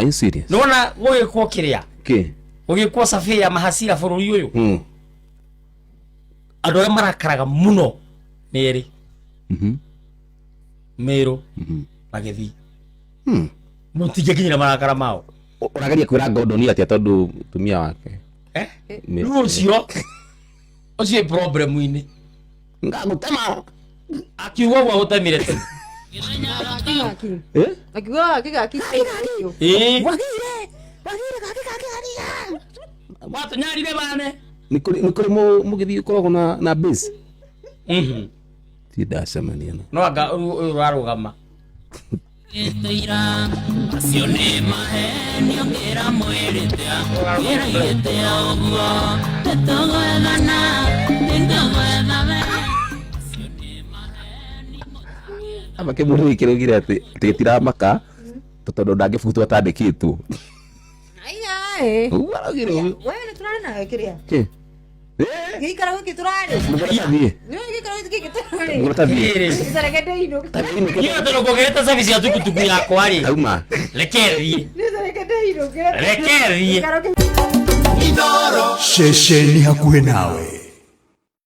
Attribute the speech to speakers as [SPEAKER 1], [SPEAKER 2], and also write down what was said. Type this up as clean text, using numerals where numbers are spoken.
[SPEAKER 1] Are you serious?
[SPEAKER 2] Nĩwona gũgĩkwo kĩrĩa
[SPEAKER 1] Kĩ?
[SPEAKER 2] gũgĩkwo survey ya mahasira bũrũri ũyũ, andũ arĩa marakaraga mũno nĩ erĩ, Meru na Gĩthii. Mũtingĩkinyĩra marakara mao.
[SPEAKER 1] Ũrageria kwĩra Gordon atĩa tondũ mũtumia wake?
[SPEAKER 2] Eh? Rĩu ũcio ũcio ĩ problem-inĩ.
[SPEAKER 1] Ngagũtema.
[SPEAKER 2] Akiuga ũguo agũtemire tene.
[SPEAKER 3] Gaki.
[SPEAKER 1] Eh?
[SPEAKER 3] Akiuga gaki gaki.
[SPEAKER 2] Ĩĩ.
[SPEAKER 1] Wagire. Wagire gaki gaki gaki.
[SPEAKER 2] Watũnyarire bane.
[SPEAKER 1] Nĩ kũrĩ nĩ kũrĩ mũgĩthiĩ ũkoragwo na base. Ti ndacemania na.
[SPEAKER 2] No anga ũyũ ũyũ ũrarũgama.
[SPEAKER 4] Acio nĩ maheni ũngĩra mwĩrĩte wĩraigĩte ũguo tũtũgwethana nĩngũgwetha we.
[SPEAKER 1] Aba kĩmũndũ gĩkĩ rĩugire atĩ atĩ gĩtiramaka tondũ ndangĩbutwo atandĩkĩtwo.
[SPEAKER 3] Aya eh.
[SPEAKER 1] Ũguo araugire ũguo.
[SPEAKER 3] We nĩ tũrarĩ nawe kĩrĩa.
[SPEAKER 1] Kĩ? Eh?
[SPEAKER 3] Gĩikaro gĩkĩ tũrarĩ.
[SPEAKER 1] Mũgũra tathiĩ.
[SPEAKER 3] Nĩ gĩikaro gĩkĩ tũrarĩ.
[SPEAKER 1] Mũgũra tathiĩ.
[SPEAKER 2] Rĩrĩ.
[SPEAKER 3] Nĩtareke ndĩinũke.
[SPEAKER 2] Niĩ tondũ nguongerete service ya tukutuku yakwa rĩ,
[SPEAKER 1] Auma.
[SPEAKER 2] reke thiĩ.
[SPEAKER 3] Nĩtareke ndĩinũke.
[SPEAKER 2] Reke thiĩ.
[SPEAKER 3] Gĩikaro gĩkĩ.
[SPEAKER 5] Ceceni hakuhĩ nawe.